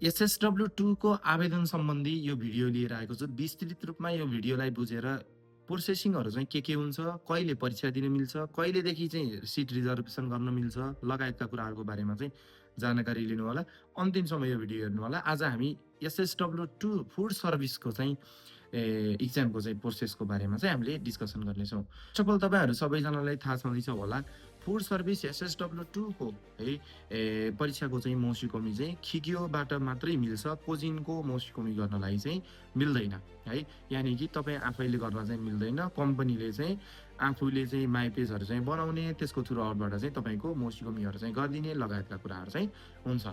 एसएसडब्ल्यू2 को आवेदन सम्बन्धी यो भिडियो लिएर आएको छु। विस्तृत रूपमा यो भिडियोलाई बुझेर प्रोसेसिङहरू चाहिँ के हुन्छ, कहिले परीक्षा दिन मिल्छ, कहिलेदेखि चाहिँ सिट रिजर्भेसन गर्न मिल्छ, लगायतका कुराहरूको बारेमा चाहिँ जानकारी लिनु होला। अन्तिमसम्म यो भिडियो हेर्नु होला। आज हामी एसएसडब्ल्यू2 फुड सर्भिसको चाहिँ इक्जामको चाहिँ प्रोसेसको बारेमा चाहिँ हामीले डिस्कसन गर्नेछौँ। फर्स्ट अफ अल तपाईँहरू सबैजनालाई थाहा छँदैछ होला, फुड सर्भिस एसएसडब्ल्यू2 को है परीक्षाको चाहिँ मौसिकमी चाहिँ खिगियोबाट मात्रै मिल्छ, कोजिनको मौसिकमी गर्नलाई चाहिँ मिल्दैन है। यानि कि तपाईँ आफैले गर्न चाहिँ मिल्दैन, कम्पनीले चाहिँ आफूले चाहिँ माई पेजहरू चाहिँ बनाउने, त्यसको थ्रुआउटबाट चाहिँ तपाईँको मौसिकमीहरू चाहिँ गरिदिने लगायतका कुराहरू चाहिँ हुन्छ।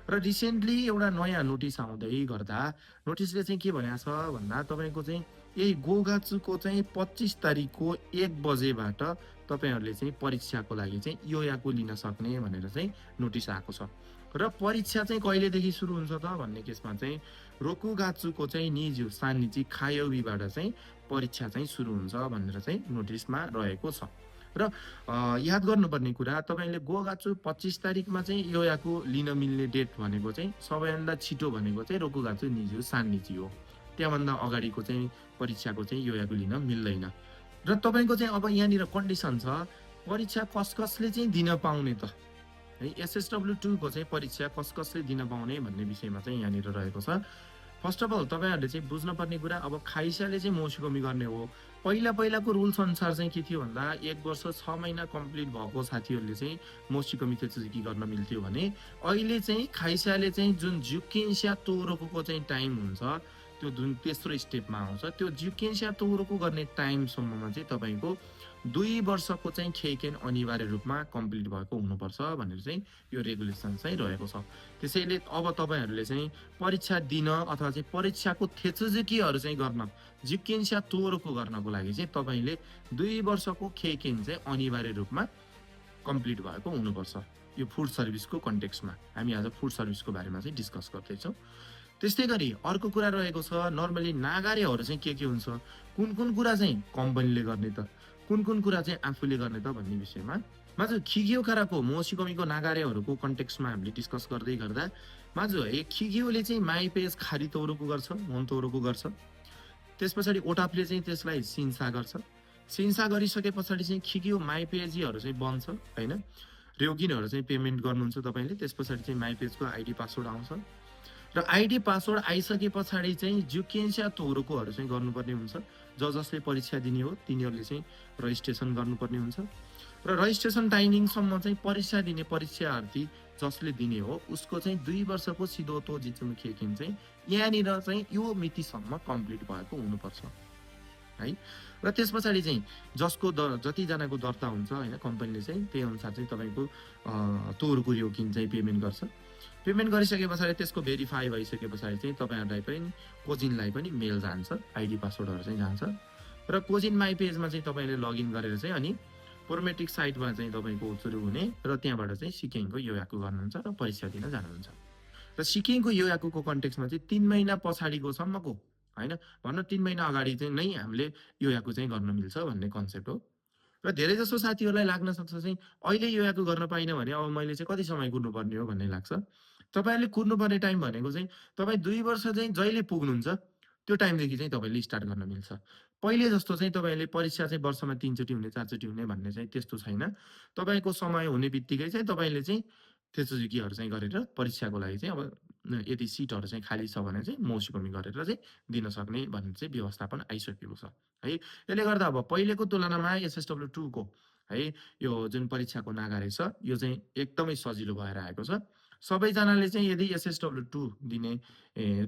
र रिसेन्टली एउटा नयाँ नोटिस आउँदै गर्दा नोटिसले चाहिँ के भनेको छ भन्दा तपाईँको चाहिँ यही गोगाचुको चाहिँ 25 तारिकको 1 बजेबाट तपाईँहरूले चाहिँ परीक्षाको लागि चाहिँ योयाकु लिन सक्ने भनेर चाहिँ नोटिस आएको छ। र परीक्षा चाहिँ कहिलेदेखि सुरु हुन्छ त भन्ने केसमा चाहिँ रोकुगाचुको चाहिँ निजु सानिची खायोबीबाट चाहिँ परीक्षा चाहिँ सुरु हुन्छ भनेर चाहिँ नोटिसमा रहेको छ। र याद गर्नुपर्ने कुरा, तपाईँले गोगाचु 25 तारिकमा चाहिँ योयाकु लिन मिल्ने डेट भनेको चाहिँ सबैभन्दा छिटो भनेको चाहिँ रोकुगाचु निजु सानिची हो। त्यहाँभन्दा अगाडिको चाहिँ परीक्षाको चाहिँ योयाकु लिन मिल्दैन। र तपाईँको चाहिँ अब यहाँनिर कन्डिसन छ, परीक्षा कसले चाहिँ दिन पाउने त है, एसएसडब्ल्यू2 को चाहिँ परीक्षा कसले दिन पाउने भन्ने विषयमा चाहिँ यहाँनिर रहेको छ। फर्स्ट अफ अल तपाईँहरूले चाहिँ बुझ्नुपर्ने कुरा, अब खाइसाले चाहिँ मौसिकमी गर्ने हो। पहिलाको रुल्स अनुसार चाहिँ के थियो भन्दा 1 वर्ष 6 महिना कम्प्लिट भएको साथीहरूले चाहिँ मौसिकमी तेत्सुजुकी गर्न मिल्थ्यो भने अहिले चाहिँ खाइसाले चाहिँ जुन जुकेन्सिया तोरोको चाहिँ टाइम हुन्छ, त्यो जुन तेस्रो स्टेपमा आउँछ, त्यो जुकेन्सिया तोरोको गर्ने टाइमसम्ममा चाहिँ तपाईँको 2 वर्षको चाहिँ खेकेन अनिवार्य रूपमा कम्प्लिट भएको हुनुपर्छ भनेर चाहिँ यो रेगुलेसन चाहिँ रहेको छ। त्यसैले अब तपाईँहरूले चाहिँ परीक्षा दिन अथवा चाहिँ परीक्षाको तेत्सुजुकीहरू चाहिँ गर्न, जुकेन्सिया तोरोको गर्नको लागि चाहिँ तपाईँले 2 वर्षको खेकेन चाहिँ अनिवार्य रूपमा कम्प्लिट भएको हुनुपर्छ। यो फुड सर्भिसको कन्टेक्स्टमा हामी आज फुड सर्भिसको बारेमा चाहिँ डिस्कस गर्दैछौँ। त्यस्तै गरी अर्को कुरा रहेको छ, नर्मली नागारेहरू चाहिँ के हुन्छ, कुन कुरा चाहिँ कम्पनीले गर्ने त, कुन कुरा चाहिँ आफूले गर्ने त भन्ने विषयमा माजु खिगियोकाराको मौसिकमीको नागारेहरूको कन्टेक्स्टमा हामीले डिस्कस गर्दै गर्दा माजु खिगियोले चाहिँ माई पेज खारी तौरोको गर्छ, मन तौरोको गर्छ। त्यस पछाडि ओटापले चाहिँ त्यसलाई सिन्सा गर्छ। सिन्सा गरिसके पछाडि चाहिँ खिगियो माई पेजीहरू चाहिँ बन्छ होइन, रेउकिनहरू चाहिँ पेमेन्ट गर्नुहुन्छ तपाईँले। त्यस पछाडि चाहिँ माई पेजको आइडी पासवर्ड आउँछ र आइडी पासवर्ड आइसके पछाडि चाहिँ जुकेन्सिया तोरोकोहरू चाहिँ गर्नुपर्ने हुन्छ। जसले परीक्षा दिने हो तिनीहरूले चाहिँ रजिस्ट्रेसन गर्नुपर्ने हुन्छ र रजिस्ट्रेसन टाइमिङसम्म चाहिँ परीक्षा दिने परीक्षार्थी जसले दिने हो उसको चाहिँ 2 वर्षको सिधोतो जिचुम खेकिन चाहिँ यहाँनिर चाहिँ यो मितिसम्म कम्प्लिट भएको हुनुपर्छ है। र त्यस पछाडि चाहिँ जसको जतिजनाको दर्ता हुन्छ होइन कम्पनीले चाहिँ त्यही अनुसार चाहिँ तपाईँको तोरको योकिन चाहिँ पेमेन्ट गर्छ। पेमेन्ट गरिसके पछाडि त्यसको भेरिफाई भइसके पछाडि चाहिँ तपाईँहरूलाई पनि कोजिनलाई पनि मेल जान्छ, आइडी पासवर्डहरू चाहिँ जान्छ र कोजिन माई पेजमा चाहिँ तपाईँले लगइन गरेर चाहिँ अनि प्रोमेट्रिक साइटमा चाहिँ तपाईँको सुरु हुने र त्यहाँबाट चाहिँ सिकेङको योयाकु गर्नुहुन्छ र परीक्षा दिन जानुहुन्छ। र सिकेङको योयाकुको कन्टेक्स्टमा चाहिँ 3 महिना पछाडिको सम्मको होइन, भन्न 3 महिना अगाडि चाहिँ नै हामीले योयाकु चाहिँ गर्न मिल्छ भन्ने कन्सेप्ट हो। र धेरै जसो साथीहरूलाई लाग्न सक्छ चाहिँ अहिले योयाकु गर्न पाइनँ भने अब मैले चाहिँ कति समय कुर्नुपर्ने हो भन्ने लाग्छ। तपाईँहरूले कुर्नुपर्ने टाइम भनेको चाहिँ तपाईँ 2 वर्ष चाहिँ जहिले पुग्नुहुन्छ त्यो टाइमदेखि चाहिँ तपाईँले स्टार्ट गर्न मिल्छ। पहिले जस्तो चाहिँ तपाईँले परीक्षा चाहिँ वर्षमा 3 चोटि हुने 4 चोटि हुने भन्ने चाहिँ त्यस्तो छैन। तपाईँको समय हुने बित्तिकै चाहिँ तपाईँले चाहिँ तेत्सुजुकीहरू चाहिँ गरेर परीक्षाको लागि चाहिँ अब यदि सिटहरू चाहिँ खाली छ भने चाहिँ मौसिकमी गरेर चाहिँ दिन सक्ने भन्ने चाहिँ व्यवस्थापन आइसकेको छ है। यसले गर्दा अब पहिलेको तुलनामा एसएसडब्ल्यू2 को है यो जुन परीक्षाको नागारे छ यो चाहिँ एकदमै सजिलो भएर आएको छ। सबैजनाले चाहिँ यदि एसएसडब्ल्यू2 दिने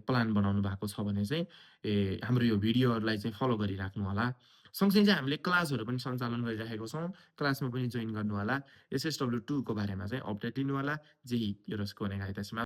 प्लान बनाउनु भएको छ भने चाहिँ हाम्रो यो भिडियोहरूलाई चाहिँ फलो गरिराख्नु होला। सँगसँगै चाहिँ हामीले क्लासहरू पनि सञ्चालन गरिराखेको छौँ, क्लासमा पनि जोइन गर्नु होला। एसएसडब्ल्यू2 को बारेमा चाहिँ अपडेट लिनु होला। जेही योरोस्को नेगाइतासिमा